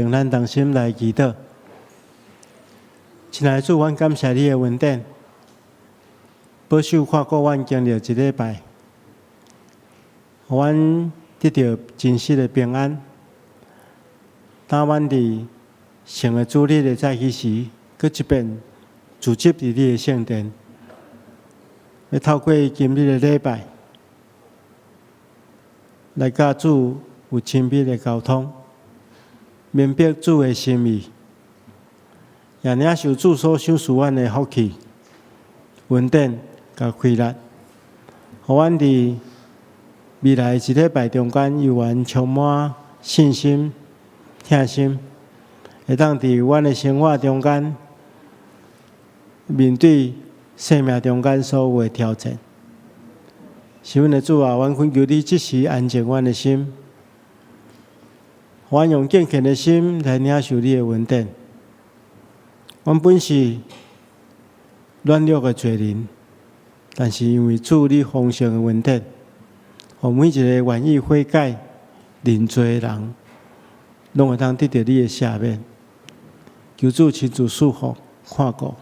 用咱同心來祈禱。親愛的主，阮感謝你的恩典，保守看顧阮經歷一禮拜，予阮得著真實的平安。當阮佇聖的主日的早起時，閣一遍聚集佇你的聖殿，欲透過今日的禮拜，來佮主有親密的溝通，明白主的心意，也領受主所賞賜阮的福氣、恩典佮氣力，予阮佇未來一禮拜中間，猶原充滿信心、疼心，會當佇阮的生活中間面對生命中間所有的挑戰。是阮的主啊，阮懇求你這時安靜阮的心，予阮用敬虔的心來領受你的恩典。阮本是軟弱的罪人，但是因為主你豐盛的恩典，予每一个願意悔改、認罪的人，攏會當得著你的赦免。求主親自賜福、看顧，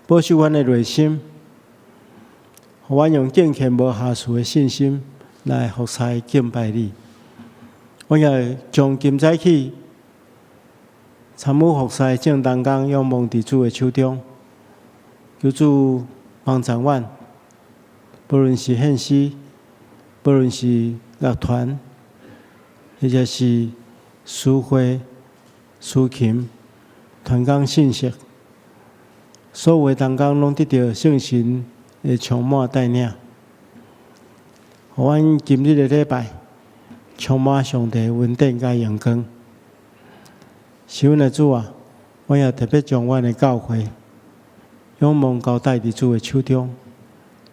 保守阮的內心，予阮用敬虔無瑕疵的信心來服侍敬拜你。阮也將今早起參與服侍眾同工，仰望佇主的手中，求主幫助阮，無論是獻詩，無論是樂團，或者是司會、司琴、傳講信息，所有的同工攏得著聖神的充滿帶領，予阮今日的禮拜充滿上帝恩典佮榮光。是阮的主啊，阮也特別將阮的教會仰望交代佇主的手中，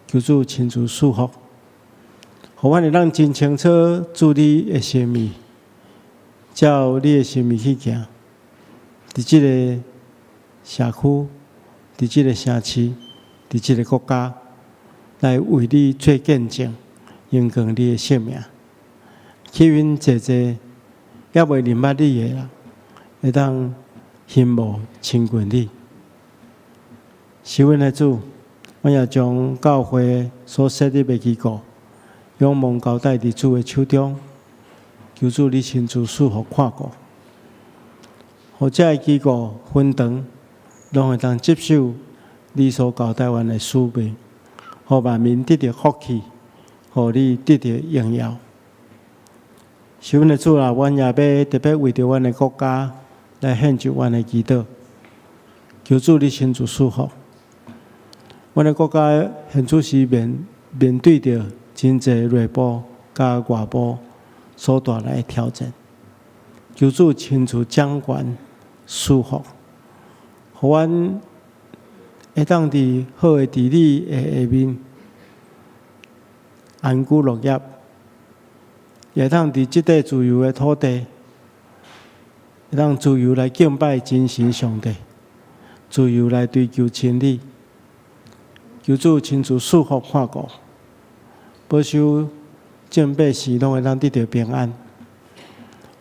求主親自賜福，予阮會當真清楚主你的心意，照你的心意去行，佇這个社區，佇這个城市，佇這个國家，來為你做見證，榮光你的聖名，吸引濟濟猶未認捌你的人，會當欣慕親近你。是阮的主，阮也將教會所設立的機構，仰望交代佇主的手中，求主你親自賜福看顧，予這个機構分堂，攏會當接受你所交代阮的使命，予萬民得著福氣，予你得著榮耀。是阮的主啊，阮也欲特別為著阮的國家來獻上阮的祈禱，求主你親自賜福。阮的國家現此時面對著真濟內部佮外部所帶來的挑戰，求主親自掌權賜福，予阮會當佇好的治理的下面安居樂業，也會當佇這塊自由的土地，會當自由來敬拜真神上帝，自由來追求真理。求主親自賜福看顧，保守眾百姓攏會當得著平安。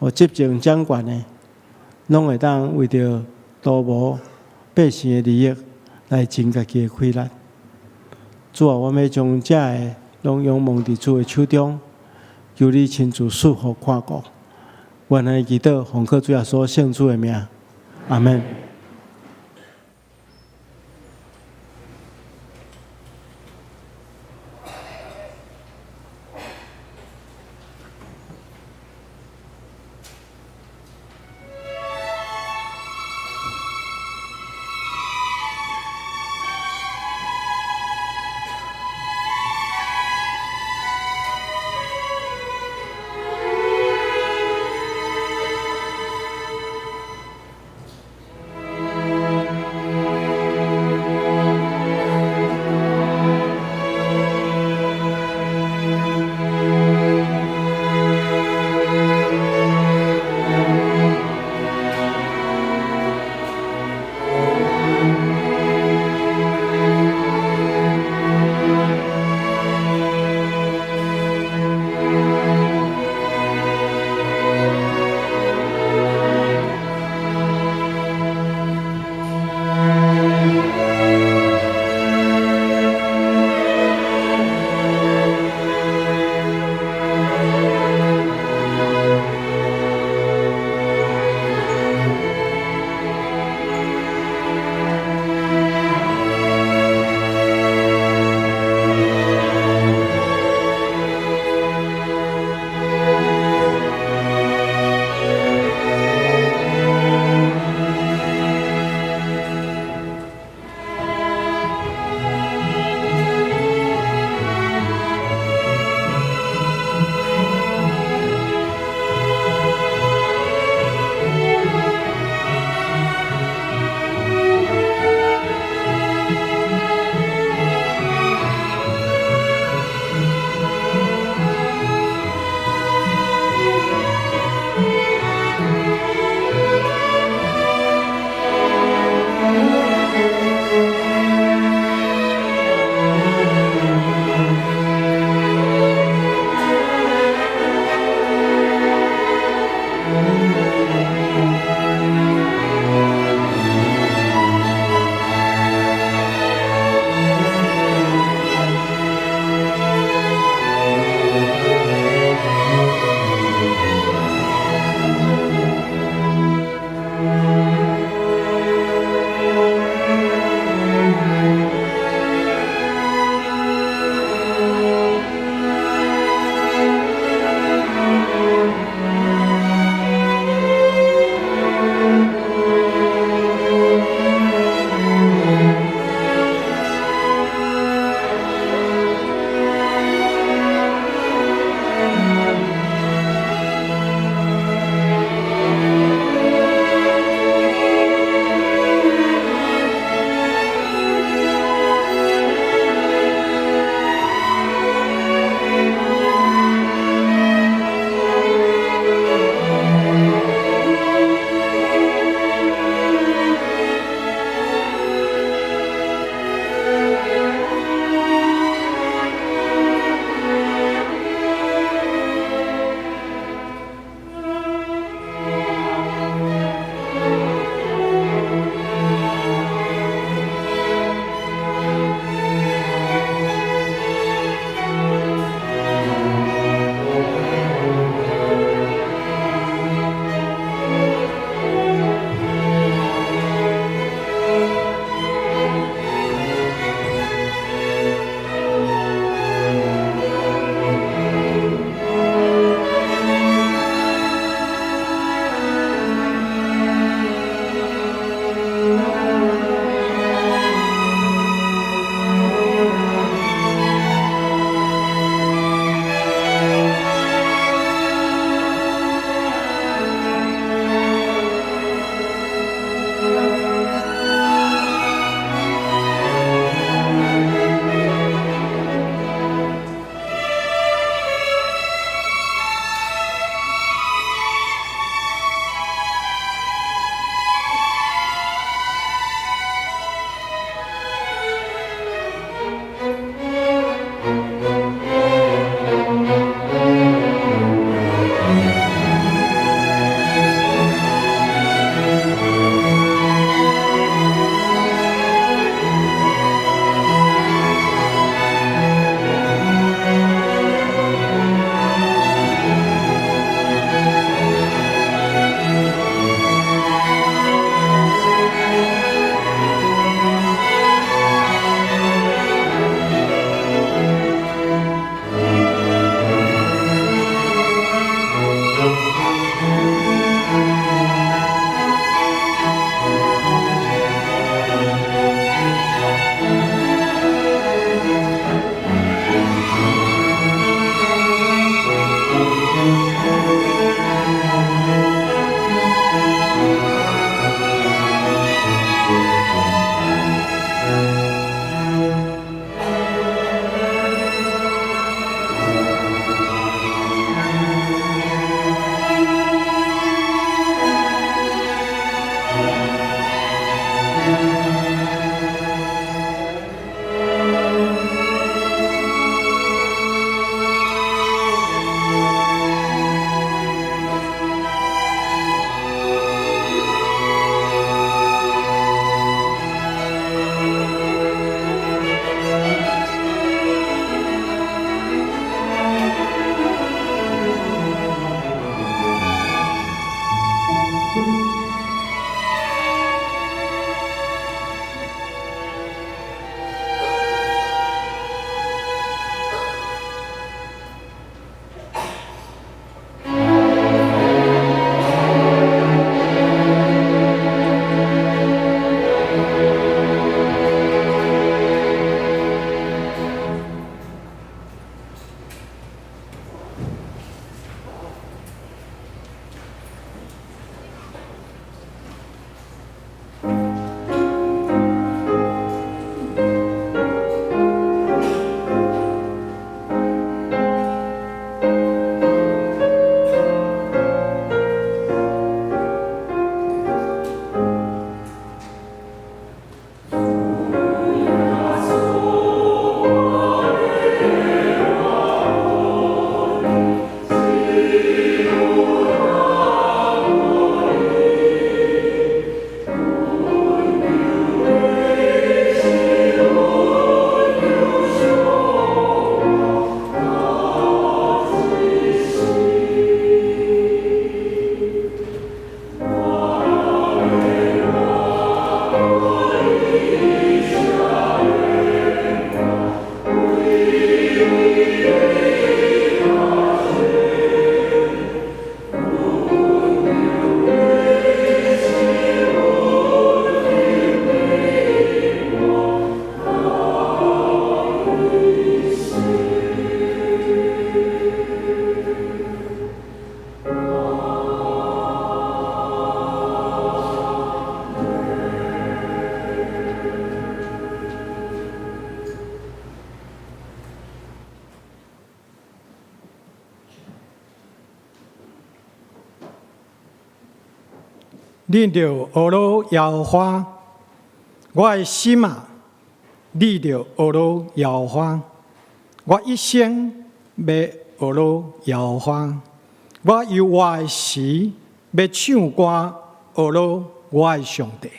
予執政掌權的，攏會當為著圖謀百姓的利益來盡家己的氣力。主啊，阮欲將這个攏仰望佇主的手中，求你親自賜福看顧。阮來祈禱，奉靠主耶穌聖主的名，阿們。你著呵咾耶和華，我的心啊，你著呵咾耶和華。我一生欲呵咾耶和華，我猶活的時欲唱歌呵咾我的上帝。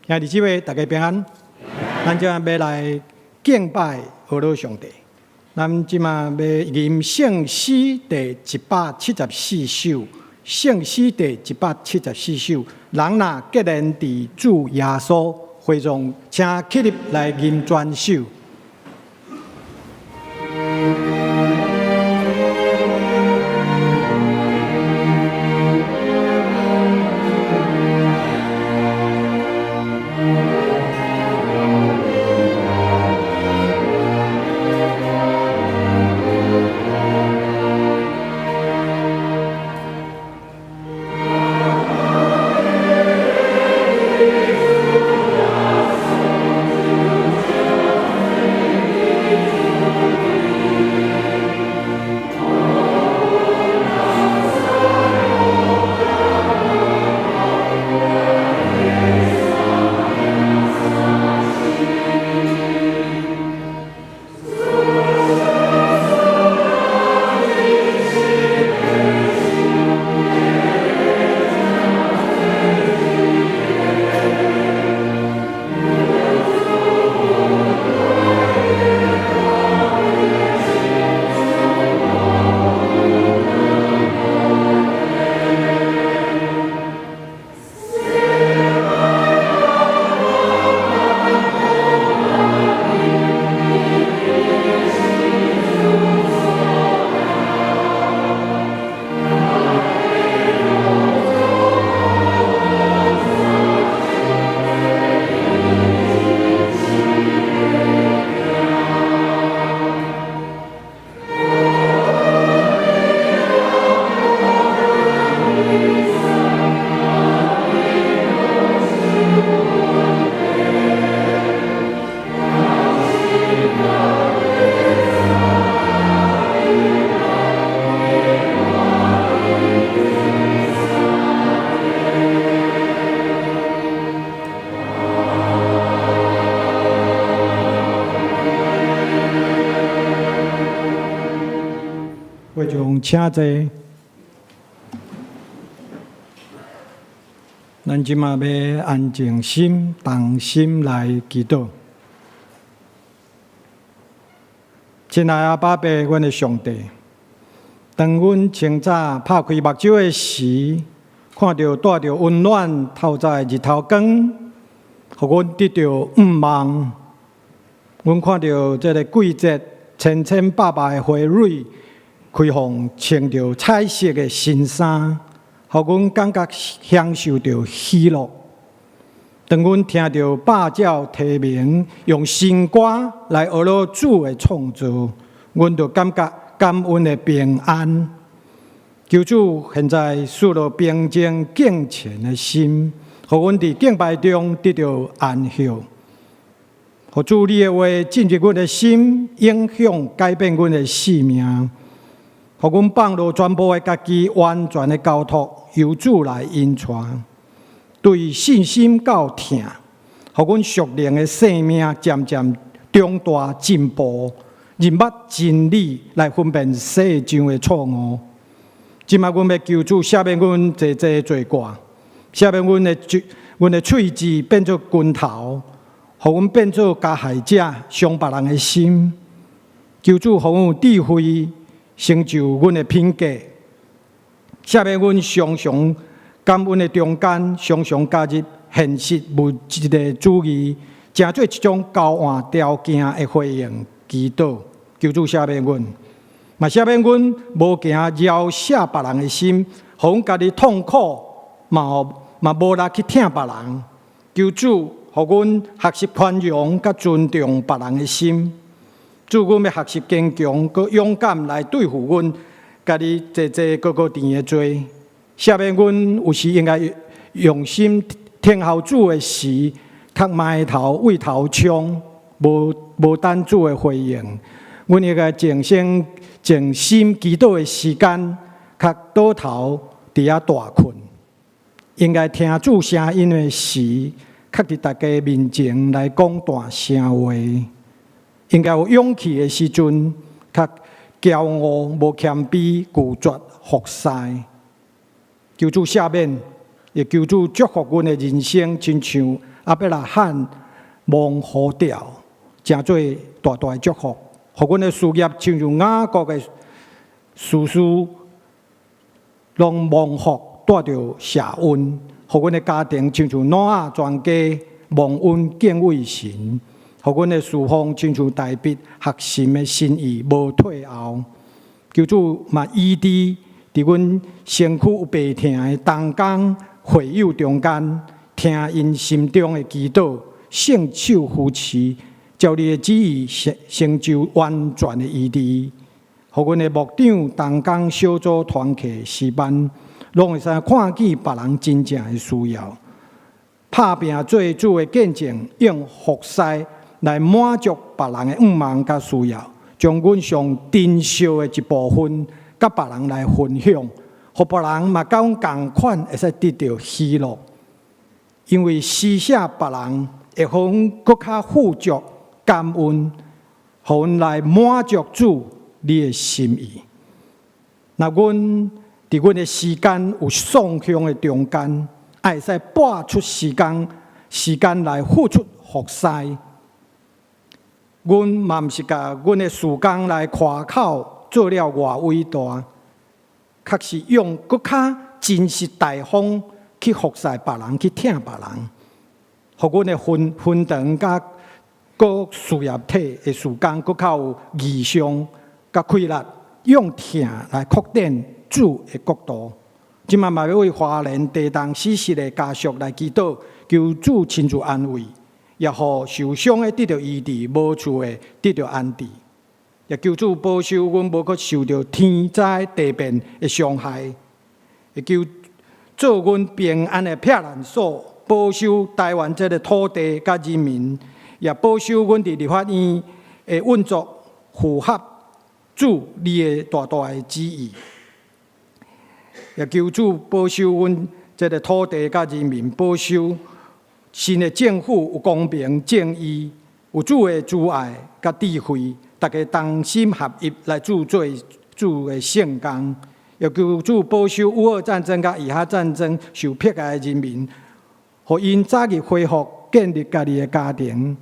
兄弟姊妹，大家平安。咱這欲來敬拜呵咾上帝。咱這馬欲吟聖詩第174首，聖詩第174首。人若結連佇主耶穌，會眾請起立來吟全首。會眾請坐。咱這馬欲安靜心、同心來祈禱。親愛阿爸父，阮的上帝，當阮清早拍開目睭的時，看著帶著溫暖透早的日頭光，予阮得著向望。阮看著這个季節千千百百的花蕊開放，穿著彩色的新衫，予阮感覺享受著喜樂。當阮聽著百鳥啼鳴，用新歌來呵咾主的創造，阮就感覺感恩的平安。求主現在賜予平靜敬虔的心，予阮佇敬拜中得著安息。予主你的話進入阮的心，影響改變阮的生命。予阮放落全部的家己，完全的交託，由主來引帶。對信心到疼，予阮屬靈的生命漸漸長大進步，認捌真理來分辨世上的錯誤。這馬阮欲求主赦免阮濟濟罪過，赦免阮的喙舌變做拳頭，予阮變做加害者，傷別人的心。求主予阮有智慧，成就阮的品格，赦免阮常常感恩的中間，常常加入現實物質的主義，成做一種交換條件的回應祈禱。求主赦免阮，嘛赦免阮無驚饒赦別人的心，予阮家己痛苦，嘛嘛無力去疼別人。求主予阮學習寬容佮尊重別人的心。主，阮欲學習堅強閣勇敢來對付阮家己濟濟閣閣甜的罪。赦免阮有時應該用心聽候主的時，較埋頭為頭衝，無無等主的回應。阮應該靜心靜心祈禱的時間，較倒頭佇遐大睏。應該聽主聲音的時，較佇大家面前來講大聲話。應該有勇氣的時陣，較驕傲無謙卑，拒絕服侍。求主赦免，也求主祝福阮的人生，親像亞伯拉罕蒙呼召，成做大大的祝福，予阮的事業親像雅各的事事攏蒙福，帶著謝恩，予阮的家庭親像挪亞全家蒙恩敬畏神，予阮的侍奉親像大衛合神的心意，無退後。求主嘛醫治佇阮身軀有病痛的同工會友中間，聽𪜶心中的祈禱，聖手扶持，照你的旨意成成就完全的醫治。予阮的牧長同工小組團契詩班，攏會使看見別人真正的需要，拍拚做主的見證，用服侍來滿足別人的願望佮需要，將阮上珍惜的一部分，佮別人來分享，予別人嘛佮阮仝款會使得著喜樂。因為施捨別人，會予阮閣較富足、感恩，予阮來滿足主你的心意。若阮佇阮的時間有送向的中間，會使撥出時間，時間來付出服侍。阮嘛毋是共阮的事工來誇口，做了偌偉大，確是用閣較真實大方去服侍別人，去疼別人，予阮的分分堂佮各事業體的事工閣較有異象佮氣力，用疼來擴展主的國度。這擺嘛欲為花蓮地動死屍的家屬來祈禱，求主親自安慰，也予受傷的得著醫治，無厝的得著安置。也求主保守阮無閣受著天災地變的傷害，也求做阮平安的避難所，保守台灣這个土地佮人民，也保守阮佇立法院的運作符合主你的大大的旨意。也求主保守阮這个土地佮人民，保守新的政府有公平正義，有主的慈愛佮智慧，大家同心合一來做做主的聖工。也求主保守烏俄戰爭佮以哈戰爭受迫害的人民，予𪜶早日恢復建立家己的家庭，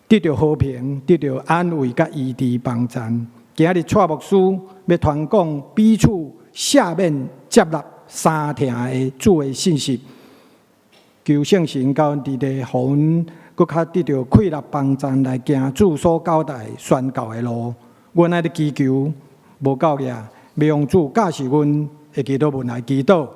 得著和平，得著安慰佮醫治幫贊。今仔日蔡牧師欲傳講彼此赦免、接納三疼的主的信息，求聖神佮阮佇咧，予阮閣較得著氣力幫贊來行主所交代宣教的路。阮愛咧祈求，無夠額，欲用主教示阮的祈禱文來祈禱。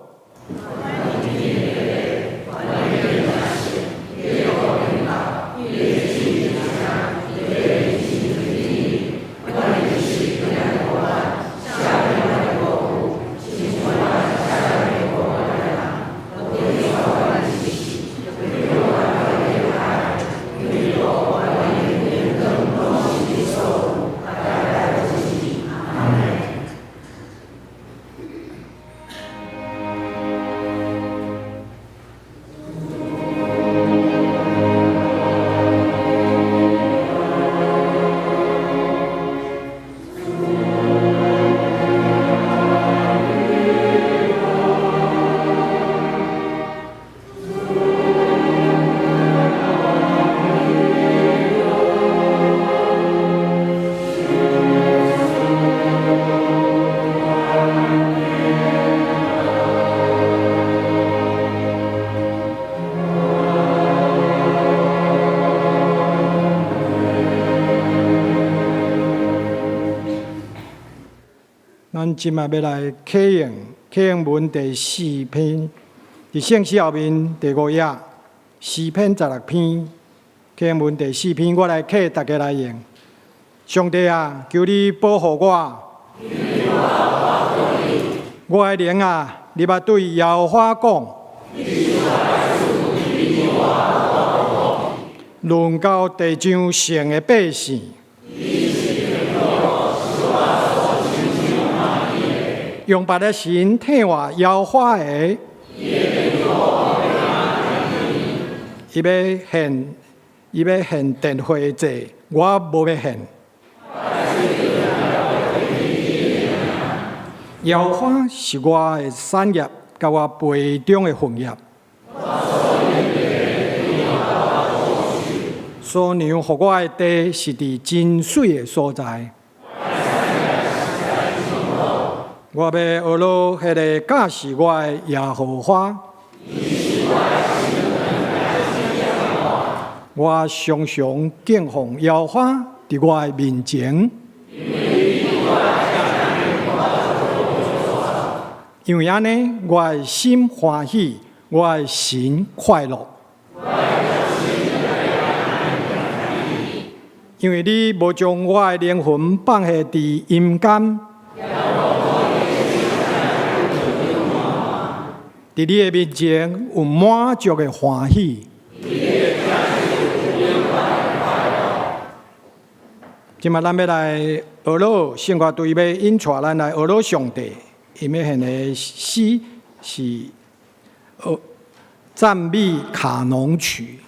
咱這擺欲來啟用啟用文第四篇，佇聖詩後面第五頁，詩篇16篇，啟用文第四篇，我來啟，大家來用。上帝啊，求你保護我。我的靈啊，你欲對耶和華講。論到地上聖的百姓。用別的神替換耶和華的。伊欲獻奠火祭，我無欲獻。耶和華是我的產業，佮我杯中的份業。所讓予我的地是佇真媠的所在。我欲呵咾彼个教示我的耶和華。我常常敬奉耶和華佇我的面前。因為按呢，我的心歡喜，我的神快樂。因為你無將我的靈魂放下佇陰間，佇你的面前有滿足的歡喜。這擺咱欲來呵咾聖樂隊欲引帶咱來呵咾上帝，𪜶欲獻的詩是讚美卡農曲。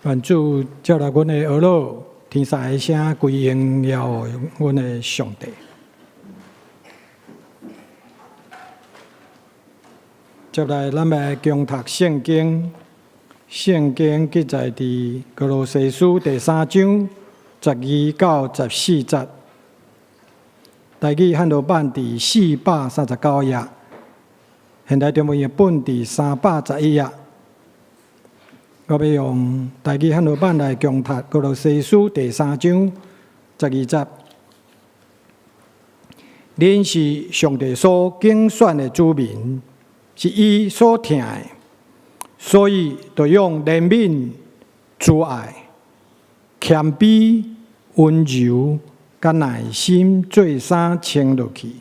願主接納阮的呵咾，天使的聲歸榮耀予阮的上帝。接來，咱來恭讀聖經。聖經記載佇歌羅西書第三章12到14節，台語漢語版佇439頁，現代中文譯本佇311頁。我欲用台語漢語版來恭讀歌羅西書第三章十二節。恁是上帝所揀選的子民，是伊所疼的，所以著用憐憫、慈愛、謙卑、溫柔佮耐心做衫穿落去。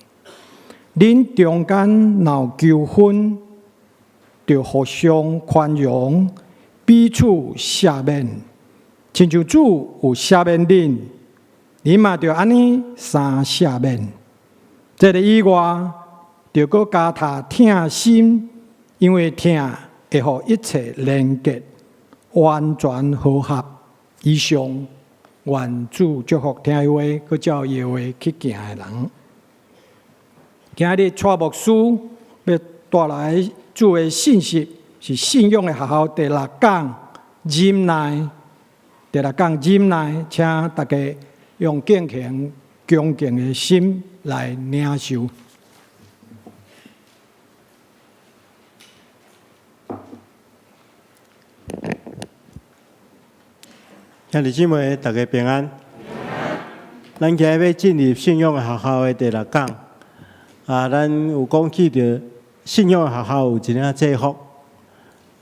恁中間若有糾紛，著互相寬容，彼此赦免，親像主有赦免恁，恁嘛著按呢相赦免。這个以外，著閣加疊疼心，因為疼會予一切連結完全和合。以上，願主祝福聽伊話，閣照伊的話去行的人。今日蔡牧師欲帶來主的信息，是信仰的學校第六講忍耐。第六講忍耐，請大家用敬虔、恭敬的心來領受。兄弟姊妹，大家平安。咱今日欲進入信仰的學校的第六講。啊，咱有講起著信仰的學校有一領制服。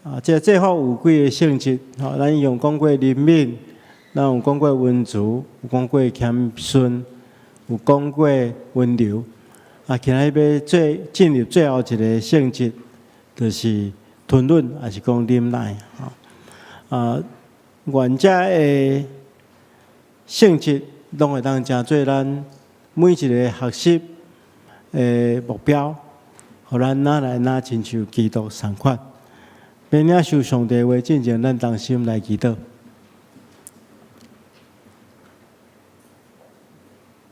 啊，這个制服有幾个性質？吼，咱有講過憐憫，咱有講過溫慈，有講過謙遜，有講過溫柔。啊，今日欲做進入最後一个性質，就是吞忍，抑是講忍耐。吼，啊。願這个性質攏會當成做咱每一个學習的目標，予咱若來若親像基督仝款。欲領受上帝話進前，咱同心來祈禱。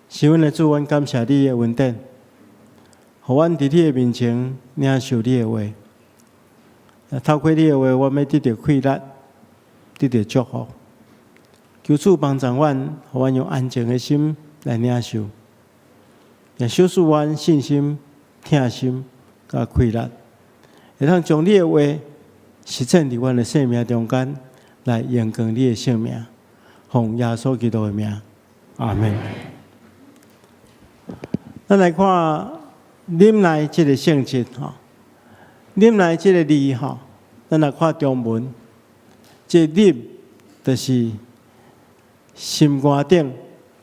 是阮的主，阮感謝你的恩典，予阮佇你的面前領受你的話。透過你的話，阮欲得著氣力，得著祝福。求主幫助阮，予阮用安靜的心來領受，也賞賜阮信心、疼心佮氣力，會當將你的話實踐佇阮的生命中間，來榮光你的聖名。奉耶穌基督的名，阿們。咱來看忍耐這个性質吼，忍耐這个字吼，咱來看中文。這忍就是心肝頂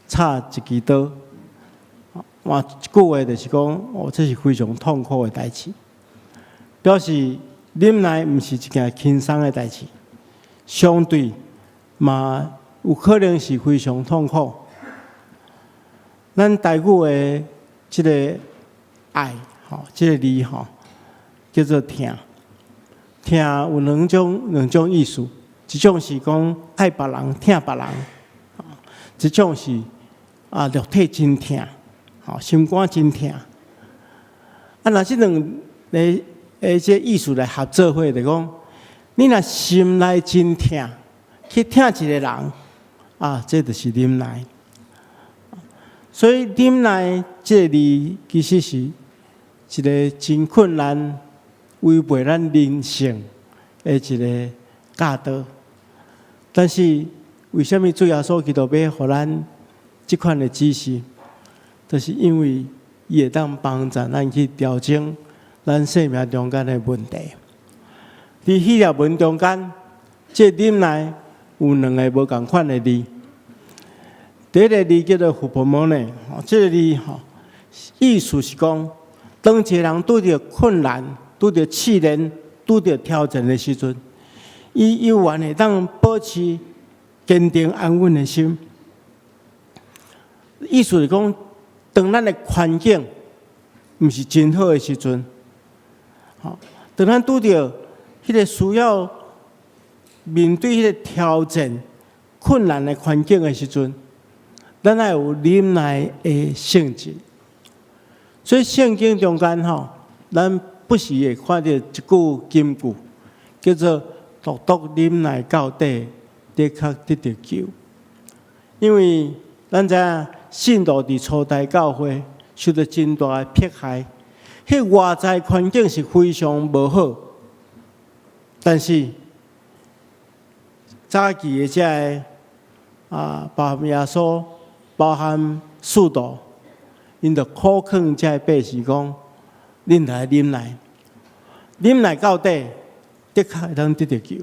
插一支刀，換一句話就是講，哦，這是非常痛苦的代誌，表示忍耐毋是一件輕鬆的代誌，相對嘛有可能是非常痛苦。咱台語的這个愛，吼，這个字吼，叫做疼。疼有兩種意思，一種是講愛別人、疼別人，一種是啊肉體真疼，吼心肝真疼。啊，若這兩个的這意思來合做伙，就講你若心內真疼，去疼一个人，啊，這就是忍耐。所以忍耐這个字其實是一个真困難、違背咱人性的一个教導。但是為啥物主耶穌基督欲予咱這款的指示？就是因為伊會當幫助咱去調整咱生命中間的問題。佇希臘文中間，這忍耐有兩个無仝款的字。第一个字叫做 hupomone，這个字吼，意思是講，當一个人拄著困難、拄著試煉、拄著挑戰的時陣，伊猶原會當保持堅定安穩的心。意思是講，當咱的環境毋是真好的時陣，吼，當咱拄著彼个需要面對彼个挑戰，困難的環境的時陣，咱愛有忍耐的性質。所以聖經中間吼，咱不時會看著一句金句，叫做“獨獨忍耐到底，的確得著救”。因為咱知影信徒佇初代教會受著真大的迫害，彼外在環境是非常無好，但是早期的這个啊，包含耶穌，包含使徒，𪜶就苦勸這个百姓講：恁來忍耐，忍耐到底，的確會當得著救。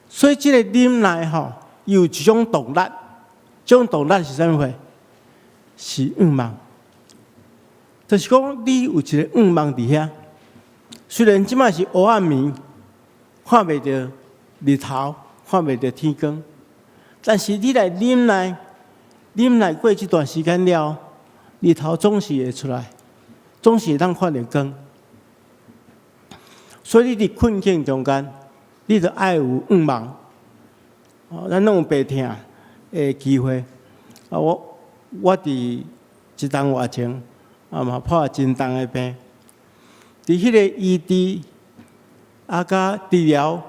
所以這个忍耐吼，有一種動力，這種動力是啥物貨？是向望。就是講，你有一个向望佇遐，雖然這擺是黑暗暝，看袂著日頭，看袂著天光，但是你來忍耐，忍耐過這段時間了，日頭總是會出來，總是會當看著光。所以你佇困境中間，你著愛有向望。哦，咱攏有病疼的機會。啊，我佇一冬外前，啊嘛破真重的病。佇彼个醫治啊，佮治療，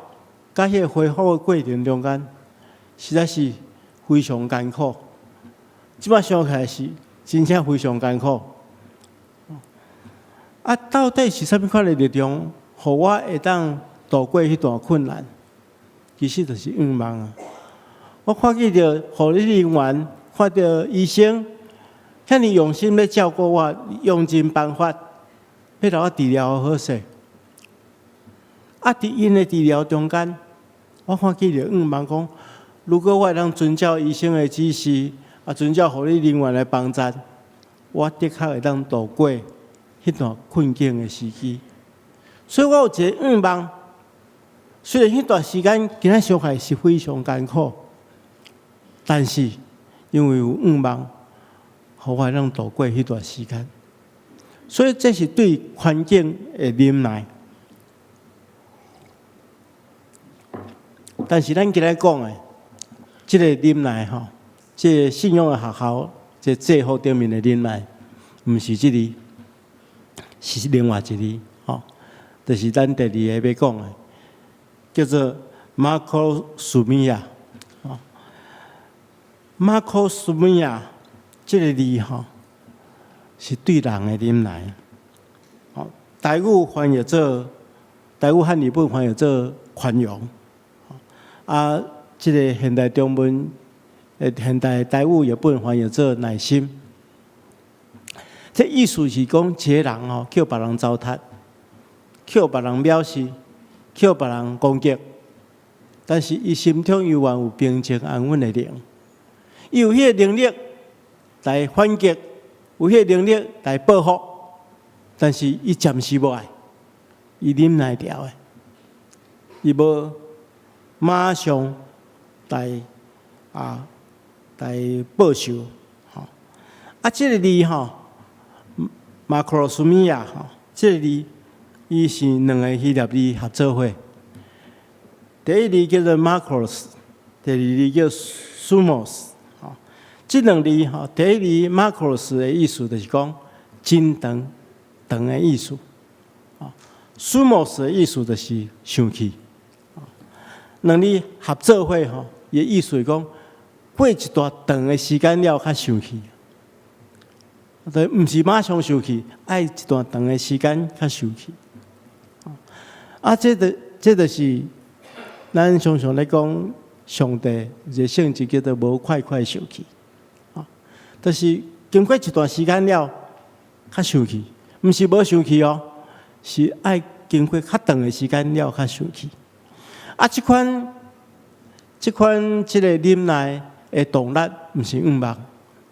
佮彼个恢復的過程中間，實在是非常艱苦。這擺想起來是真正非常艱苦。啊，到底是啥物款的力量，予我會當度過彼段困難？其實就是向望啊！我看見著護理人員，看著醫生，遐爾用心咧照顧我，用盡辦法欲予我治療好勢。啊，佇𪜶的治療中間，我看見著向望講，如果我會當遵照醫生的指示，啊，遵照護理人員的幫助，我的確會當度過彼段困境的時期。所以我有一个向望，雖然彼段時間今仔想起來是非常艱苦，但是因為有向望，予我會當度過彼段時間。所以這是對環境的忍耐。但是咱今仔講的這个忍耐吼，這个信仰的學校，這個制服頂面的忍耐，毋是這个，是另外一个吼，就是咱第二个欲講的，叫做 μακροθυμία。吼，μακροθυμία 這个字吼，是對人的忍耐。吼，台語翻譯做台語漢語本翻譯做寬容。啊，這个現代中文、現代台語譯本翻譯做耐心。這意思是講，一个人吼，予別人糟蹋，予別人藐視，予別人攻擊，但是伊心中猶原有平靜安穩的靈，伊有彼个能力來反擊，有彼个能力來報復，但是伊暫時無愛，伊忍耐牢的，伊無馬上來啊來報仇，吼！啊，這个字吼，μακροθυμία 吼，這个字伊是兩个希臘字合做伙。第一字叫做 μακρος，第二字叫 θυμός。吼，這兩字吼，第一字 μακρος 的意思就是講真長長的意思，啊，θυμός 的意思就是生氣。兩字合做伙吼，伊的意思是講過一段長的時間了，較生氣。對，毋是馬上生氣，愛一段長的時間較生氣。啊，這就是咱常常咧講，上帝一个性質叫做無快快生氣。啊，就是經過一段時間了，較生氣，毋是無生氣哦，是愛經過較長的時間了，較生氣。啊，這款這个忍耐的動力，毋是向望，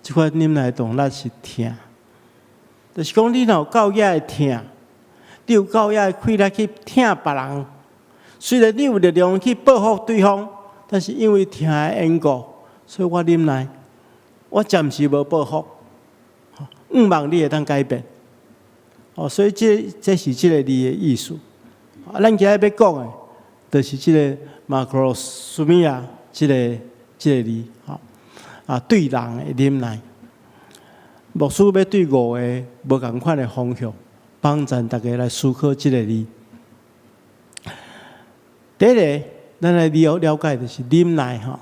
這款忍耐的動力是疼。就是講，你若有夠遐的疼，你有夠遐的氣力去疼別人。雖然你有力量去報復對方，但是因為疼的緣故，所以我忍耐，我暫時無報復。向望你會當改變。哦，所以這是這個字的意思。啊，咱今仔欲講的，就是這个μακροθυμία這个這個字吼，啊，對人的忍耐。牧師欲對五個無仝款的方向，幫贊大家來思考這個字。第一个，咱來了了解就是忍耐吼，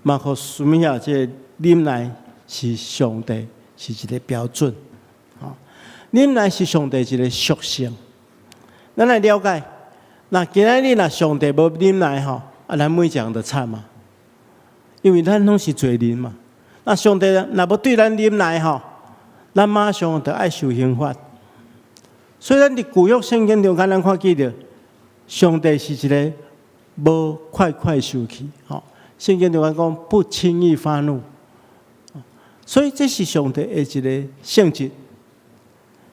馬可思密這個忍耐是上帝是一個標準，吼，忍耐是上帝一個屬性。咱來了解，若今仔日若上帝無忍耐吼，啊，咱每一個人就慘嘛，因為咱攏是罪人嘛。那上帝若無對咱忍耐吼，咱馬上就愛受刑罰。所以咱佇舊約聖經中間，咱看見著上帝是一个無快快受氣，吼。聖經中間講不輕易發怒，所以這是上帝的一个性質。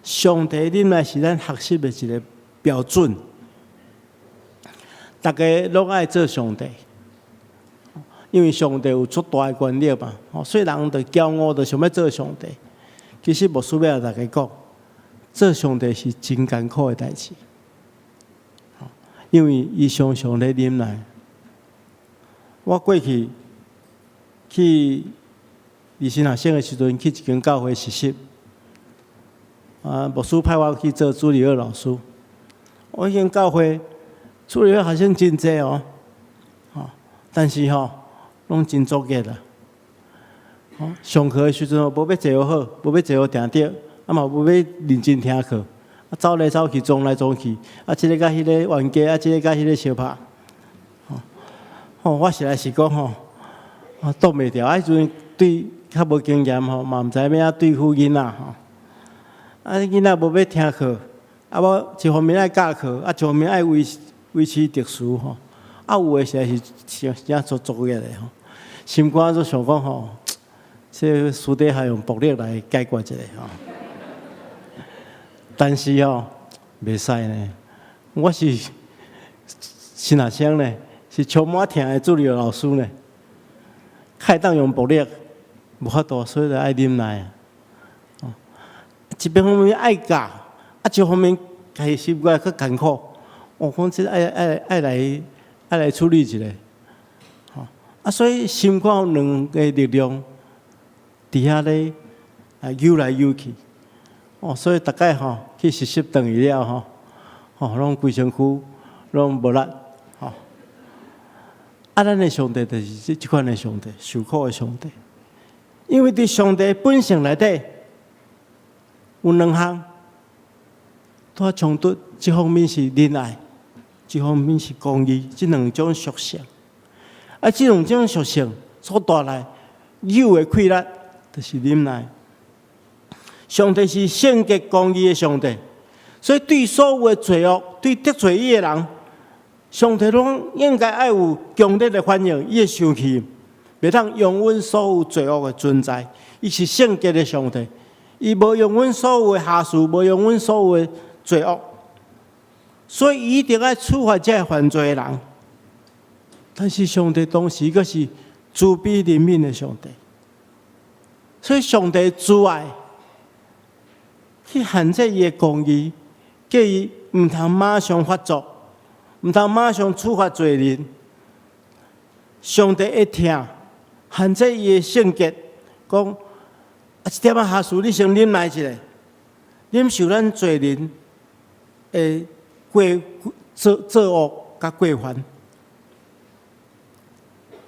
上帝忍耐是咱學習的一个標準。逐家攏愛做上帝，因為上帝有足大的權力嘛，所以人就驕傲，就想欲做上帝。其實牧師欲共大家講，做上帝是真艱苦的代誌，因為伊常常咧忍耐。我過去去二神學生的時陣，去一間教會實習，啊，牧師派我去做主日學老師。我彼間教會主日學學生真濟哦，但是吼，攏真作孽啦。上課的時陣無欲坐好，無欲坐好定著，啊嘛無欲認真聽課，啊走來走去，撞來撞去，啊這个佮彼个冤家，啊這个佮彼个相拍。吼，我實在是講吼，我擋袂牢。啊，彼陣對較無經驗吼，嘛毋知欲按怎對付囡仔吼。啊，囡仔無欲聽課，啊，我一方面愛教課，啊，一方面愛維維持秩序吼。啊，有的實在是真真足作孽的吼，心肝都想講吼，這私底下用暴力來解決一下吼。但是吼，袂使呢，我是新學生呢，是充滿疼的主日學老師呢，較會當用暴力，無法度，所以就愛忍耐。哦，一邊方面愛教，啊，一方面家己心肝較艱苦。我講這愛愛愛來愛來處理一下，吼啊，所以心肝有兩个力量佇遐咧啊游來游去。哦，所以逐擺吼去實習轉去了吼，吼攏規身軀攏無力，吼。啊，咱的上帝就是這這款的上帝，受苦的上帝。因為佇上帝本性內底有兩項拄衝突，一方面是仁愛，一方面是公義，這兩種屬性。啊，這兩種屬性所帶來有的氣力，就是忍耐。上帝是聖潔公義的上帝，所以對所有的罪惡、對得罪伊的人，上帝攏應該愛有強烈的反應，伊會生氣，袂當容忍所有罪惡的存在。伊是聖潔的上帝，伊無容忍所有的瑕疵，無容忍所有的罪惡，所以伊一定愛處罰這个犯罪的人。但是上帝同時閣是慈悲憐憫的上帝，所以上帝慈愛去限制伊的公義，叫伊毋通馬上發作，毋通馬上處罰罪人。上帝會疼，限制伊的聖潔，講啊，一點仔瑕疵，你先忍耐一下，忍受咱罪人的過做做惡佮過犯。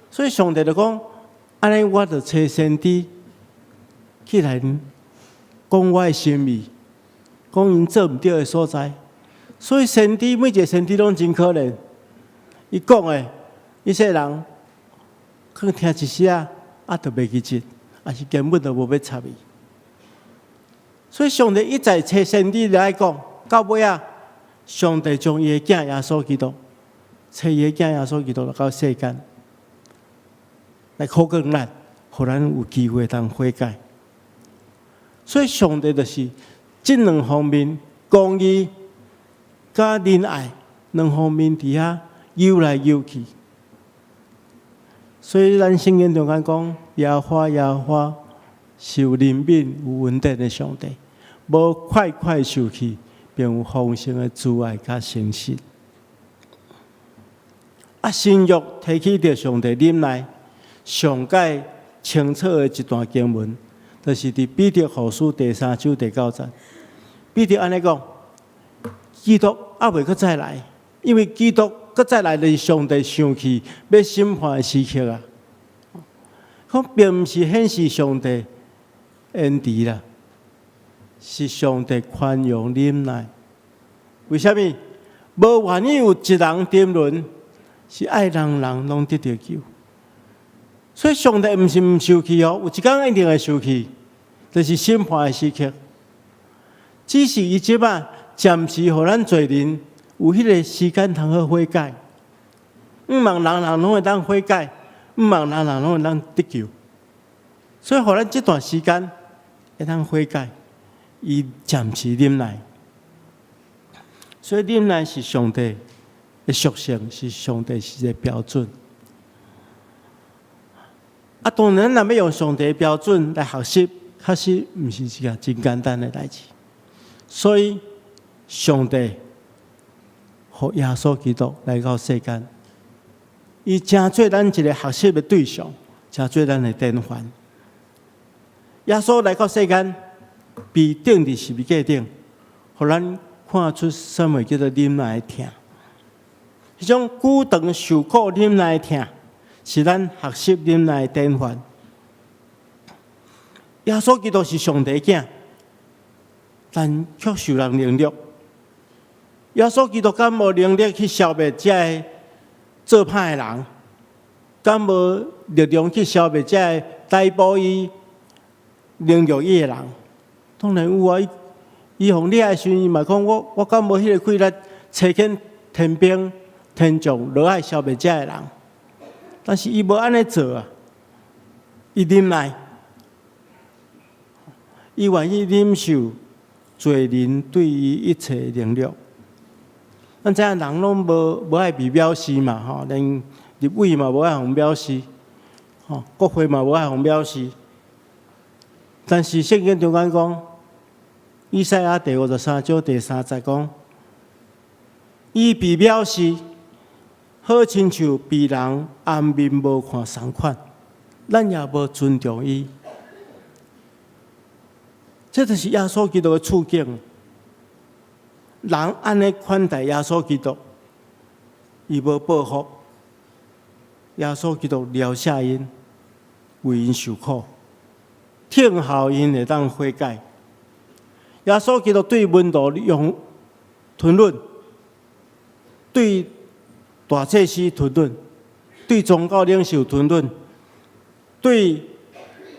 所以上帝就講，按呢我就差先知去來講我的心意，講𪜶做毋對的所在。所以先知每一个先知攏真可憐，伊講的，以色列人可能聽一時仔，啊，就袂記得，抑是根本就無欲插伊。所以上帝一再差先知來講，到尾仔，上帝將伊的囝耶穌基督，差伊的囝耶穌基督來到世間，來苦過咱，予咱有機會通悔改。所以上帝就是這兩方面，公義佮仁愛兩方面佇遐游來游去。所以咱聖經中間講，耶和華耶和華是有憐憫、有恩典的上帝，無快快受氣，並有豐盛的慈愛佮誠實。啊，新約提起著上帝忍耐，上蓋清楚的一段經文，就是佇彼得後書第三章第九節。彼得按呢講：基督猶未閣再來，因為基督閣再來就是上帝生氣欲審判的時刻啊！講並毋是顯示上帝延遲啦，是上帝寬容忍耐。為啥物？無願意有一人沉淪，是愛人人攏得著救。所以上帝毋是毋受氣哦，有一工一定會受氣，就是審判的時刻。只是伊這擺暫時予咱罪人有彼個時間通好悔改。毋望人人攏會當悔改，毋望人人攏會當得救。所以，予咱這段時間會當悔改，伊暫時忍耐。所以忍耐是上帝的屬性，是上帝是一個標準。啊，當然，咱若欲用上帝的標準來學習，確實毋是一個真簡單的代誌。所以，上帝予耶穌基督來到世間，伊成做咱一個學習的對象，成做咱的典範。耶穌來到世間，被釘佇十字架頂，予咱看出啥物叫做忍耐的疼。彼種久長受苦忍耐的疼，是咱學習忍耐的典範。耶穌基督是上帝囝，但卻受人凌辱。耶穌基督敢無能力去消滅這个做歹的人？敢無力量去消滅這个逮捕伊、凌辱伊的人？當然有啊！伊予掠的時陣，伊嘛講我敢無彼個氣力，差遣天兵天將落來消滅這个人？但是伊無按呢做啊！伊忍耐，伊願意忍受罪人對伊一切凌辱。咱知影人攏無愛被藐視嘛，吼，連立委嘛無愛予藐視，吼，國會嘛無愛予藐視。但是聖經中間講，以賽亞第五十三章第三節講，伊被藐視，好親像被人掩面無看仝款，咱也無尊重伊。這就是耶穌基督的處境。人按呢款待耶穌基督，伊無報復。耶穌基督饒赦𪜶，為𪜶受苦，聽候𪜶會當悔改。耶穌基督對門徒用吞忍，對大祭司吞忍，對宗教領袖吞忍，對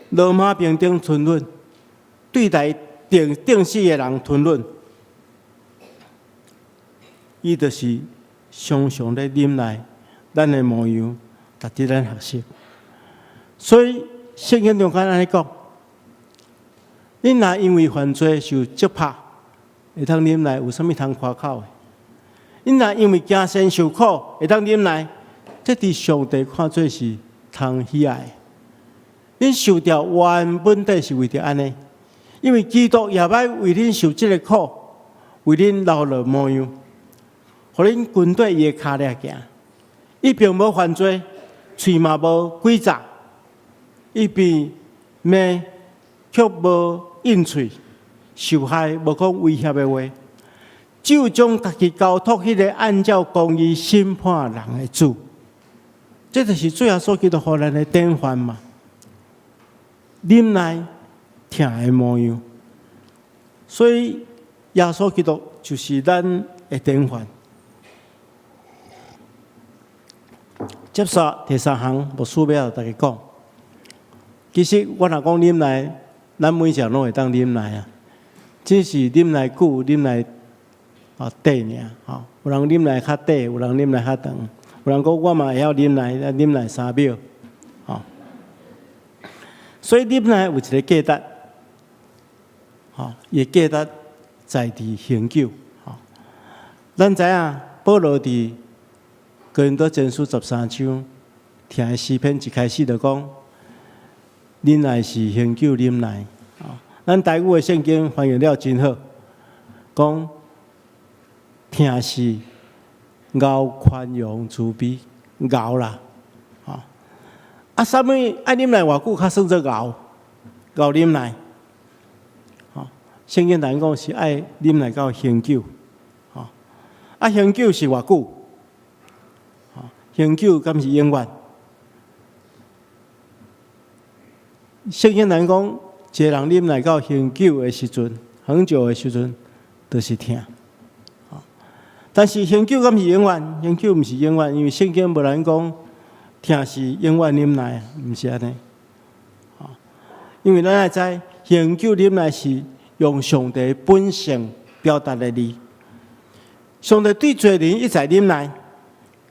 羅馬兵丁吞忍，對待釘釘死的人吞忍。伊就是常常咧忍耐咱的模樣，值得咱學習。所以聖經中間按呢講：恁若因為犯罪受責拍，會當忍耐，有啥物通誇口的？恁若因為行善受苦，會當忍耐，這佇上帝看做是通喜愛的。恁受著原本底是為著按呢，因為基督也愛為恁受這个苦，為恁留落模樣，予恁跟綴伊的跤跡行。伊並無犯罪，喙嘛無詭詐，伊被罵卻無應喙，受害無講威脅的話，就將家己交託彼个按照公義審判人的主。這就是主耶穌基督予咱的典範嘛。忍耐疼的模樣，所以耶穌基督就是咱的典範。接續第三項，牧師欲予大家講。其實我若講忍耐，咱每一個攏會當忍耐啊，只是忍耐久、忍耐短爾吼。有人忍耐較短，有人忍耐較長。有人講我嘛會曉忍耐，忍耐3秒，吼。所以忍耐有一个價值，吼，伊的價值在佇恆久。吼，咱知影保羅佇哥林多前書十三章，疼的詩篇一開始就講，忍耐是恆久忍耐。咱台語的聖經翻譯了真好，講疼是熬寬容慈悲，熬啦，吼。啊，啥物愛忍耐偌久較算做𠢕？𠢕忍耐，吼，聖經內講是愛忍耐到恆久，吼，啊，恆久是偌久？吼，恆久敢是永遠？聖經內講，一個人忍耐到恆久的時陣，恆久的時陣，就是疼。但是恆久敢是永遠？恆久毋是永遠，因為聖經無咱講疼是永遠忍耐，毋是按呢。因為咱愛知，恆久忍耐是用上帝本性表達的字。上帝對罪人一再忍耐，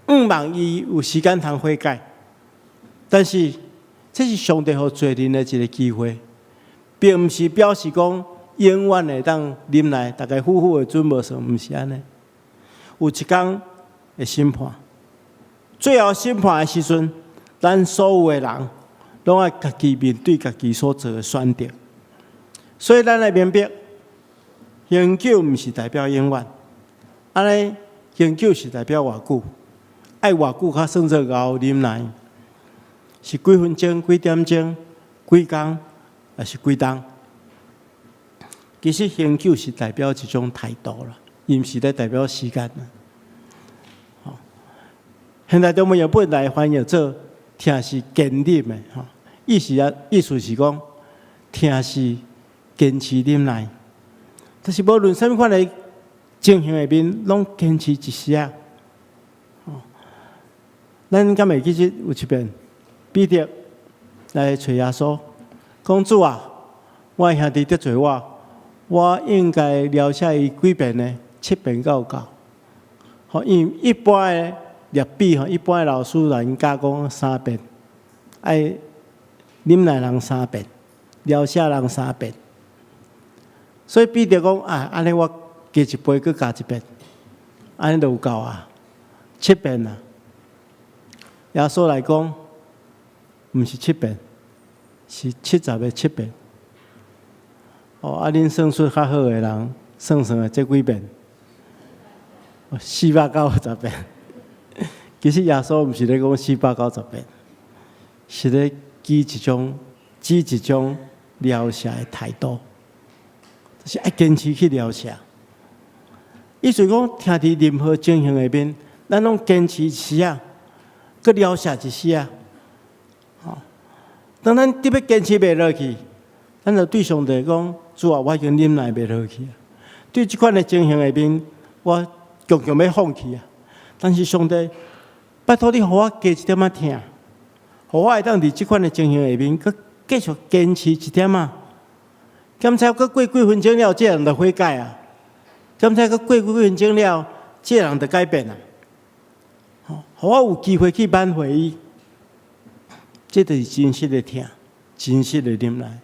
向望伊有時間通悔改。但是這是上帝予罪人的一個機會，並毋是表示講永遠會當忍耐，逐家夫婦的準無算，毋是按呢。有一工會審判，最後審判的時陣，咱所有的人攏愛家己面對家己所做的選擇。所以咱來明白，恆久毋是代表永遠，按呢恆久是代表偌久，愛偌久較算做𠢕忍耐，是幾分鐘、幾點鐘、幾工，抑是幾冬？其實恆久是代表一種態度啦。伊毋是咧代表時間啦。吼，現代中文譯本來翻譯做疼是堅忍的，吼，意思啊，意思是講疼是堅持忍耐，就是無論啥物款的情形下面，攏堅持一時仔。吼，咱敢會記得有一遍，彼得來揣耶穌，講主啊，我的兄弟得罪我，我應該饒赦伊幾遍呢？七遍敢有夠？吼，因為一般的拉比吼，一般的老師來教講三遍，愛忍耐人三遍，饒赦人三遍。所以彼得講啊，按呢我加一倍，閣加一遍，按呢就有夠啊，七遍啊。耶穌來講，毋是七遍，是77遍。哦，啊，恁算術較好的人，算算會這幾遍？490遍。其實耶穌毋是咧講四百九十遍，是咧舉一種、指一種饒赦的態度，就是愛堅持去饒赦。意思講，疼佇任何情形下面，咱攏堅持一時仔，閣饒赦一時仔。吼，當咱特別堅持袂落去，咱就對上帝講：主啊，我已經忍耐袂落去啊！對這款的情形下面，我強強欲放棄啊！但是上帝，拜託你予我加一點仔疼，予我會當佇這款的情形下面，閣繼續堅持一點仔。敢知閣過幾分鐘了，這個人就悔改啊！敢知閣過幾分鐘了，這個人就改變啊！吼，予我有機會去挽回伊，這就是真實的疼，真實的忍耐。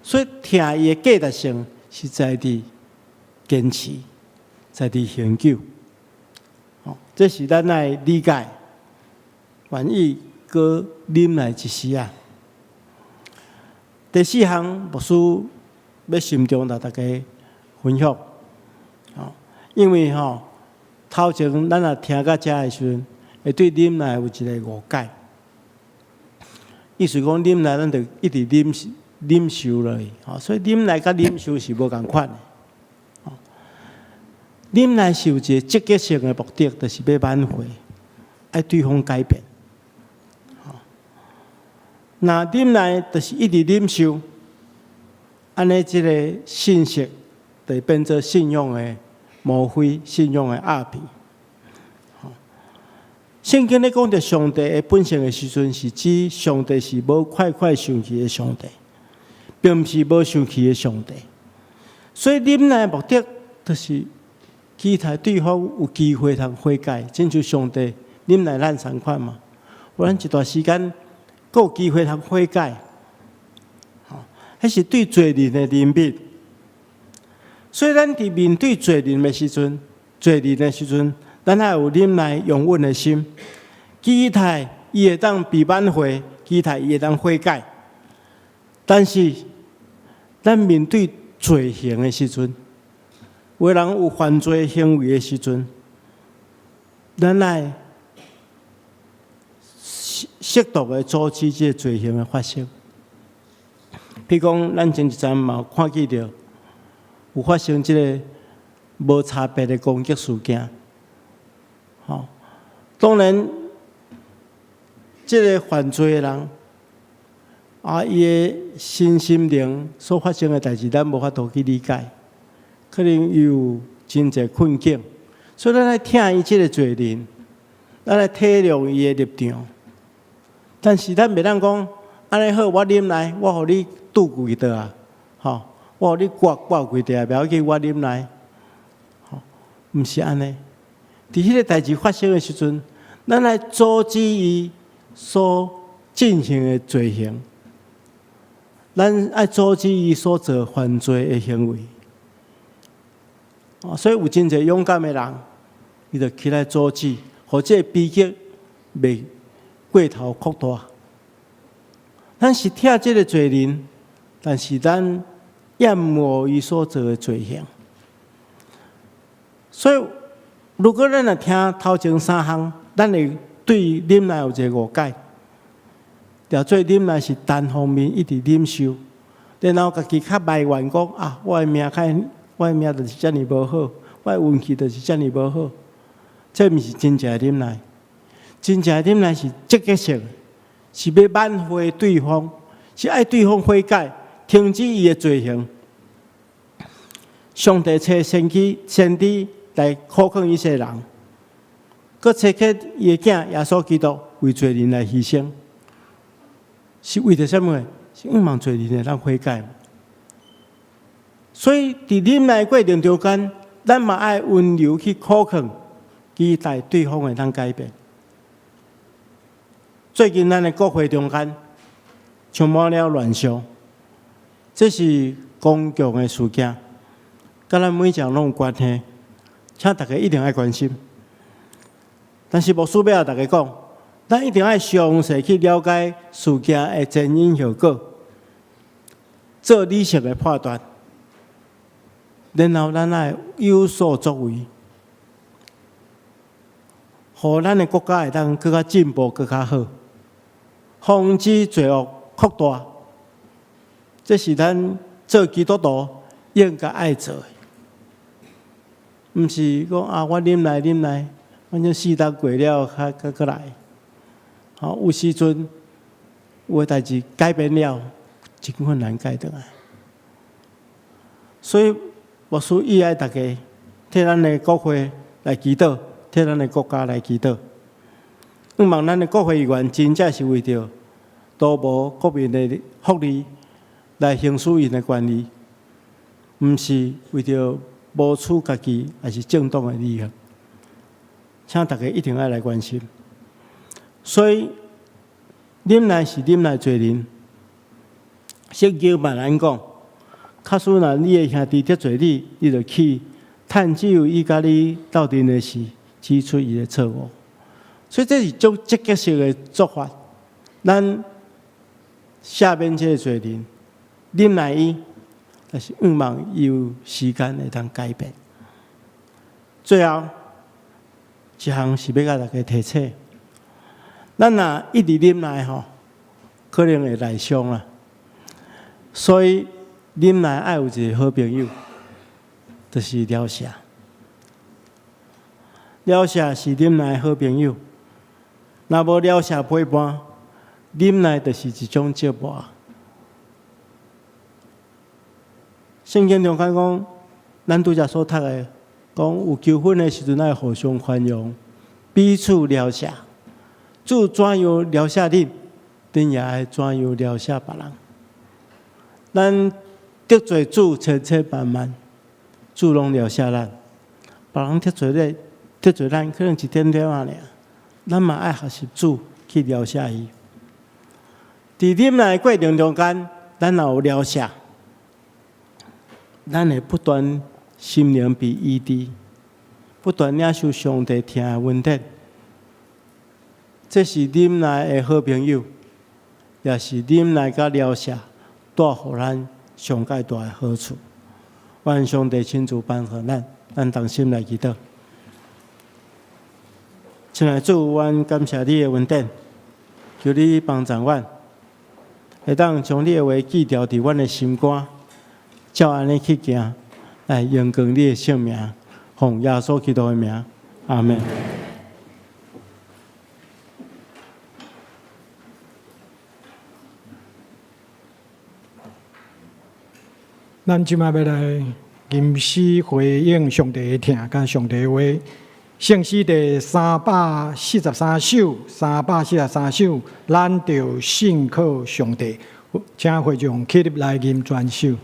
所以疼伊的價值性是在佇堅持，在佇恆久。吼，這是咱愛理解，願意閣忍耐一時仔。第四項，牧師欲心中來大家分享，吼，因為吼頭前咱若聽到遮的時陣，會對忍耐有一個誤解。意思講忍耐，咱就一直忍忍受落去，吼，所以忍耐佮忍受是無仝款的。吼，忍耐是有一個積極性的目的，就是欲挽回，愛對方改變。吼，若忍耐就是一直忍受，按呢這個信息就會變做信仰的魔鬼，信仰的鴉片。聖經咧講著上帝的本性的時陣，是指上帝是無快快生氣的上帝，並毋是無生氣的上帝。所以忍耐的目的，就是期待對方有機會通悔改，親像上帝忍耐咱仝款嘛。予咱一段時間，閣有機會通悔改。吼，彼是對罪人的憐憫。所以咱佇面對罪人的時陣，罪人的時陣，咱愛有忍耐、容忍的心，期待伊會當被挽回，期待伊會當悔改。但是，咱面對罪行的時陣，有的人有犯罪行為的時陣，咱愛適度的阻止這个罪行的發生。譬如講，咱前一陣嘛有看見著有發生這个無差別的攻擊事件。吼，當然，這个犯罪的人，啊，伊的身心靈所發生的代誌，咱無法度去理解，可能伊有真濟困境，所以咱愛疼伊這个罪人，咱愛體諒伊的立場。但是咱袂當講，按呢好，我忍耐，我予你拄規刀啊，吼，我予你割割規地啊，袂要緊，我忍耐，吼，毋是按呢。佇彼个代誌發生的時陣，咱來阻止伊所進行的罪行，咱愛阻止伊所做犯罪的行為。所以有真濟勇敢的人，伊就起來阻止，予這个悲劇袂過頭擴大。咱是疼這个罪人，但是咱厭惡伊所做的罪行。所以，如果咱若聽頭前三項，咱會對忍耐有一個誤解。著做忍耐是單方面一直忍受，然後家己較埋怨講啊，我的命較，我的命就是遮爾無好，我的運氣就是遮爾無好。這毋是真正的忍耐，真正的忍耐是積極性，是欲挽回對方，是愛對方悔改，停止伊的罪行。上帝差先知先知來苦勸以色列人，閣差遣伊的囝耶穌基督為罪人來犧牲，是為著啥物？是向望罪人會當悔改。所以佇忍耐過程中間，咱嘛愛溫柔去苦勸，期待對方會當改變。最近咱的國會中間充滿了亂象，這是公共的事件，佮咱每一個人攏有關係，請大家一定愛關心。但是牧師欲共大家講，咱一定愛詳細去了解事件的前因後果，做理性的判斷，然後咱愛有所作為，予咱的國家會當閣較進步、閣較好，防止罪惡擴大。這是咱做基督徒應該愛做的，毋是講啊，我忍耐忍耐，反正四冬過了，較閣閣來。吼，有時陣有的代誌改變了，真困難改轉來。所以牧師意愛大家替咱的國會來祈禱，替咱的國家來祈禱。向望咱的國會議員真正是為著圖謀國民的福利來行使𪜶的權利，毋是為著謀取家己抑是政黨的利益。請大家一定愛來關心。所以忍耐是忍耐罪人。聖經嘛按呢講，假使若你的兄弟得罪你，你就去趁只有伊佮你鬥陣的時，指出伊的錯誤。所以這是足積極性的做法。咱赦免這个罪人，忍耐伊，但是向望伊有時間會當改變。最後一項是欲共大家提醒，咱若一直忍耐吼，可能會內傷啦。所以忍耐愛有一个好朋友，就是饒赦。饒赦是忍耐的好朋友。若無饒赦陪伴，忍耐就是一種折磨。聖經中間講，咱拄才所讀的，講有糾紛的時陣，愛互相寬容，彼此饒赦。主怎樣饒赦恁，恁也愛怎樣饒赦別人。咱得罪主千千萬萬，主攏饒赦咱。別人得罪你，得罪咱，可能一點點仔爾，咱嘛愛學習主去饒赦伊。佇忍耐的過程中間，咱若有饒赦，咱會不斷心靈被醫治，不斷領受上帝疼的恩典。這是忍耐的好朋友，也是忍耐佮饒赦帶予咱上蓋大的好處。願上帝親自幫助咱，咱同心來祈禱。親愛的主，阮感謝你的恩典，求你幫助阮，會當將你的話記牢佇阮的心肝，照按呢去行，來榮光你的聖名，奉耶穌基督的名，阿們。咱這擺欲來吟詩回應上帝的疼，佮上帝的話。聖詩第343首，三百四十三首，咱著信靠上帝。請會眾起立來吟全首。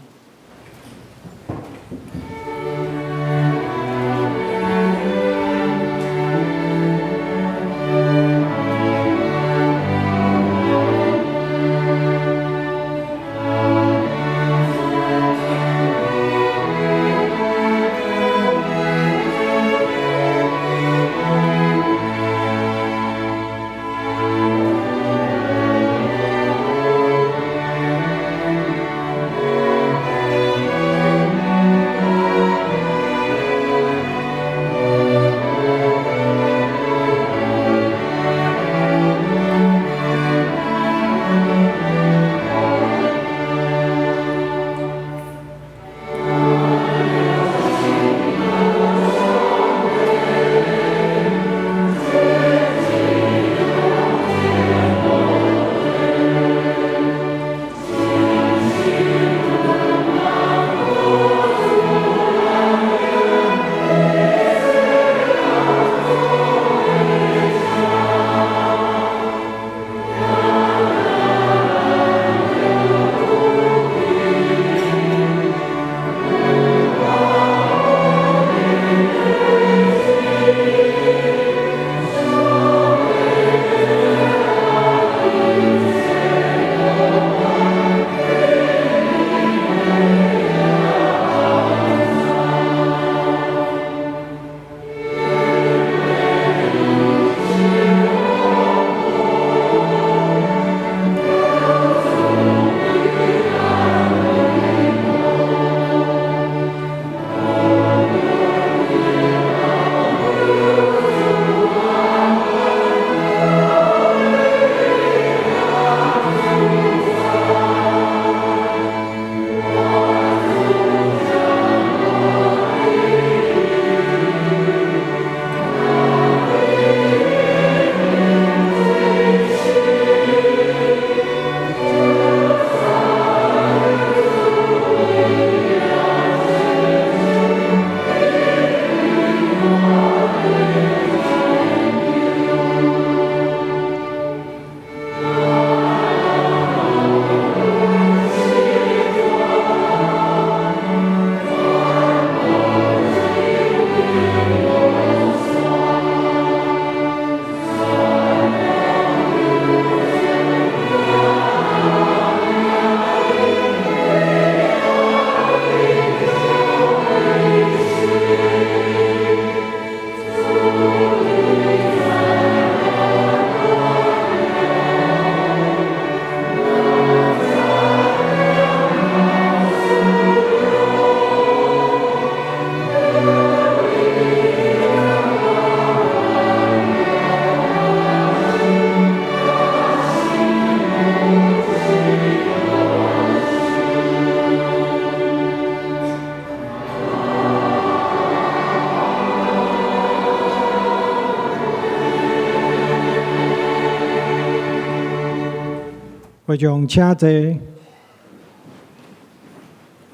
會眾請坐。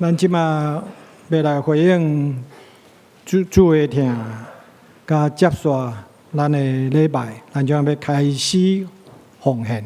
咱這馬欲來回應主主的疼，佮接續咱的禮拜，咱將欲開始奉獻。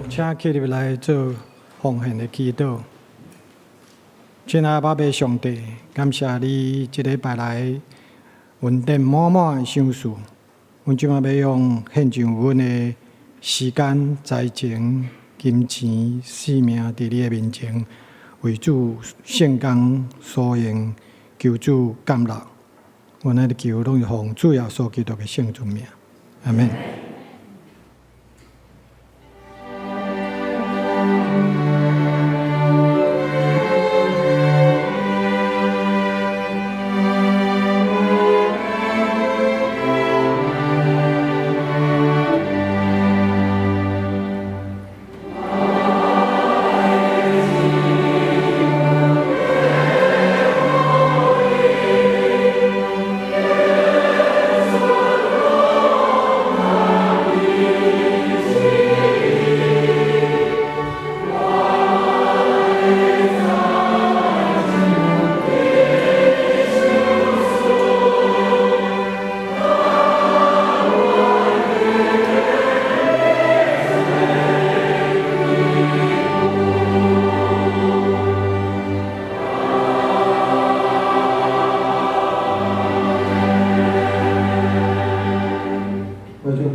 請起立來做奉獻的祈禱。親愛的爸爸上帝，感謝你這禮拜來恩典滿滿的賞賜。阮這擺欲用獻上阮的時間、才情、金錢、性命，佇你的面前為主聖工所用，求主感納。阮按呢求，攏是奉主耶穌基督的聖尊名。阿們。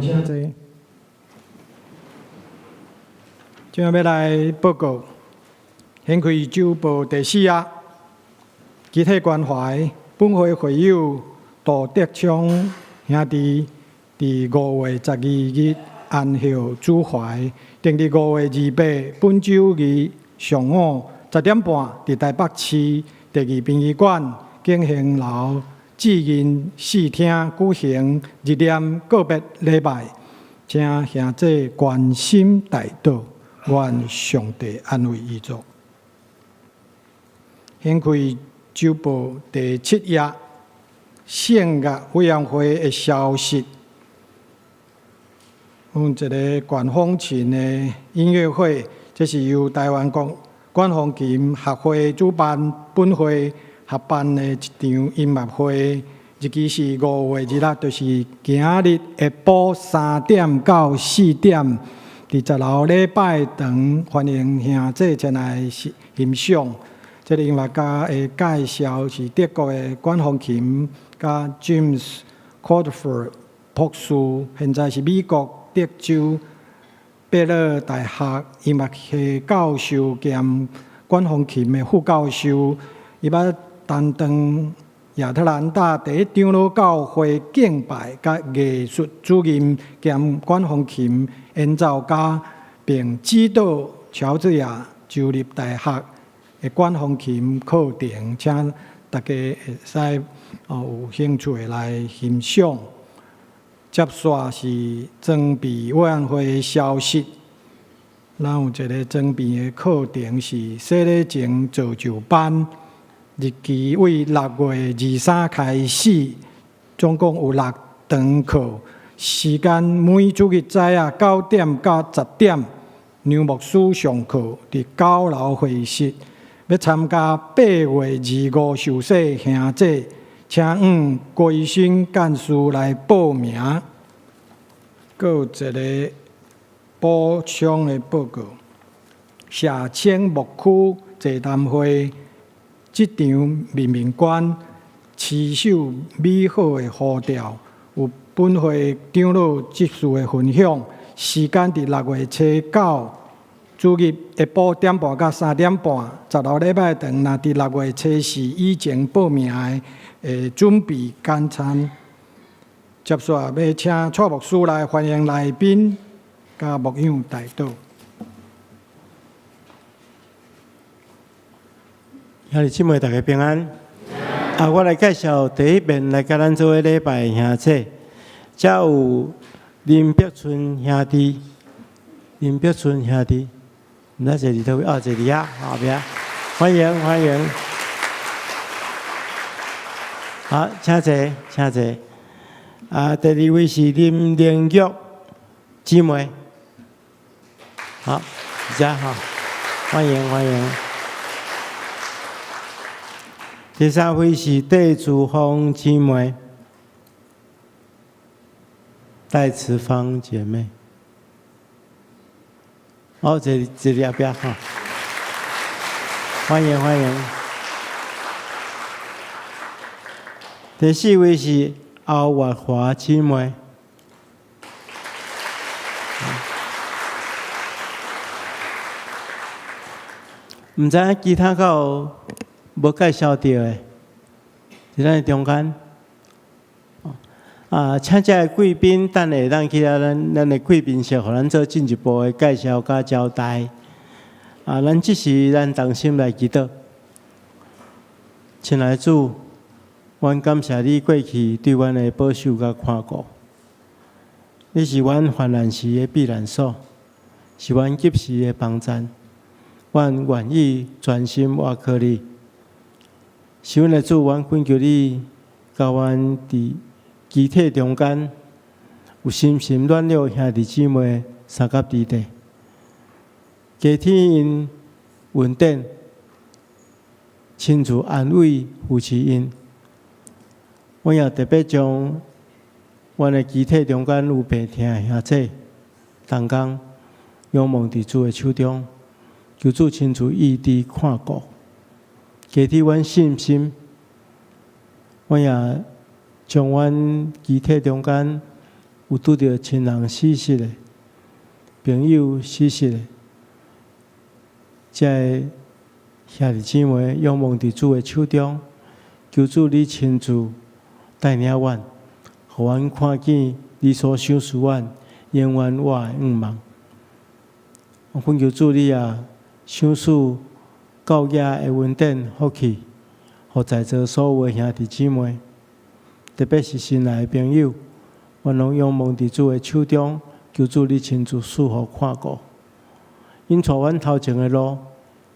請坐。這欲來報告，顯開週報第四頁，集體關懷，本會會友杜德昌兄弟，佇5月12日安歇主懷，定佇5月28，本週二上午10點半，佇台北市第二殯儀館景興樓志仁四廳舉行日念告別禮拜，請兄弟關心代禱，願上帝安慰遺族。顯開週報第七頁，聖樂委員會的消息。有一个管風琴的音樂會，這是由台灣國管風琴學會主辦，本會合辦的一場音樂會。日期是5月26，就是今仔日下晡3點到4點，佇10樓禮拜堂，歡迎兄弟前來欣賞。這个音樂家的介紹是德國的管風琴家 James Crawford 博士，現在是美國德州貝勒大學音樂系教授兼管風琴的副教授。伊捌擔當亞特蘭大第一長老教會敬拜佮藝術主任兼管風琴演奏家，並指導喬治亞州立大學的管風琴課程，請大家會使有興趣的來欣賞。接續是裝備委員會的消息，咱有一个裝備的課程是洗禮前造就班，日期為6月23開始，總共有六堂課，時間每主日早仔9點到10點，梁牧師上課，佇9樓會室。欲參加8月25受洗兄弟，請向郭醫生幹事來報名。閣有一个補充的報告，社青牧區座談會，這場面面觀，持守美好的呼召，有本會長老執事的分享，時間佇6月初9。主日下晡點半到3點半，10樓禮拜堂，若佇6月初四以前報名的，會準備簡餐。接續欲請蔡牧師來歡迎來賓，佮牧養代禱。兄弟姊妹，大家平安。啊，我來介紹第一遍來佮咱做伙禮拜的兄弟，遮有林碧春兄弟，林碧春兄弟，毋知坐佇佗位？哦，坐佇遐後壁，歡迎歡迎。好，請坐，請坐。啊，第二位是林玲玉姊妹，好，佇遮吼，歡迎歡迎。第三位是戴祖芳姊妹，戴慈芳姐妹。好，坐坐伫後壁吼，歡迎歡迎。第四位是歐月華姊妹。毋知影其他敢有無介紹著的，佇咱的中間。啊，請遮的貴賓，等下會當去遐咱的貴賓室，予咱做進一步的介紹佮交代。啊，咱這時咱同心來祈禱。親愛的主，阮感謝你過去對阮的保守佮看顧。你是阮患難時的避難所，是阮急時的幫贊。阮願意專心倚靠你。是阮的主，阮懇求你，共阮佇肢體中間有心心軟弱兄弟姊妹相佮弟弟，加添𪜶恩典，親自安慰扶持𪜶。阮也特別將阮的肢體中間有病痛的兄姊同工仰望佇主的手中，求主親自醫治看顧，加添阮信心。阮也將阮肢體中間有拄著親人死失的、朋友死失的，這个兄弟姊妹仰望佇主的手中，求主你親自帶領阮，予阮看見你所賞賜阮永遠活的願望。我懇求主你啊，賞賜教業的恩典福氣，予在座所有的兄弟姊妹，特別是新來的朋友，阮攏仰望佇主的手中，求主你親自賜福看顧，引帶阮頭前的路，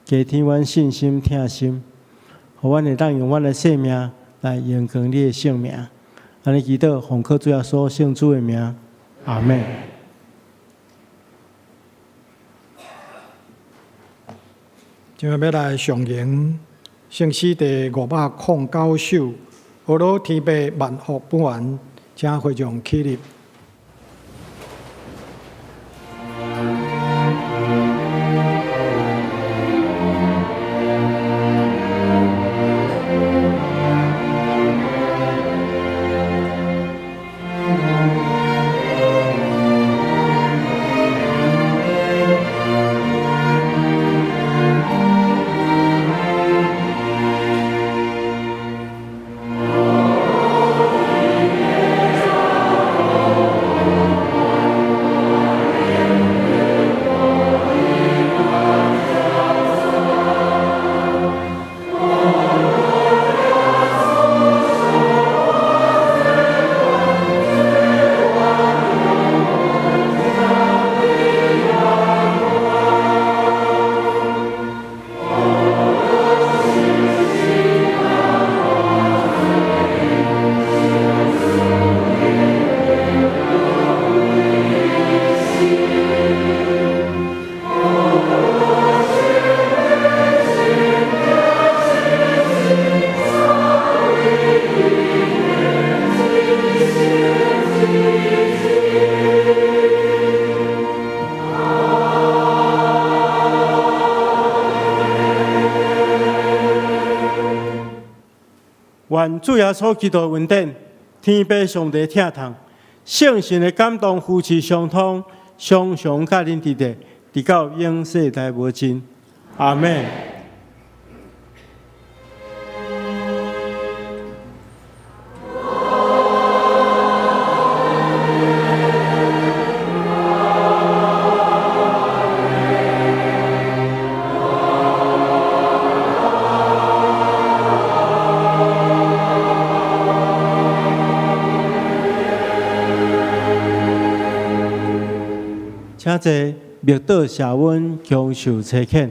加添阮信心疼心，予阮會當用阮的生命來榮光你的聖名。按呢祈禱，奉靠主耶穌聖子的名，阿們。今日欲來上吟聖詩第509首，呵咾天父萬福本源，請會眾起立。願主耶穌基督的恩典、天父上帝疼痛、聖神的感動、扶持相通，常常佮恁佇咧，直到永世代無盡。阿們。請坐，默禱謝恩，享受差遣。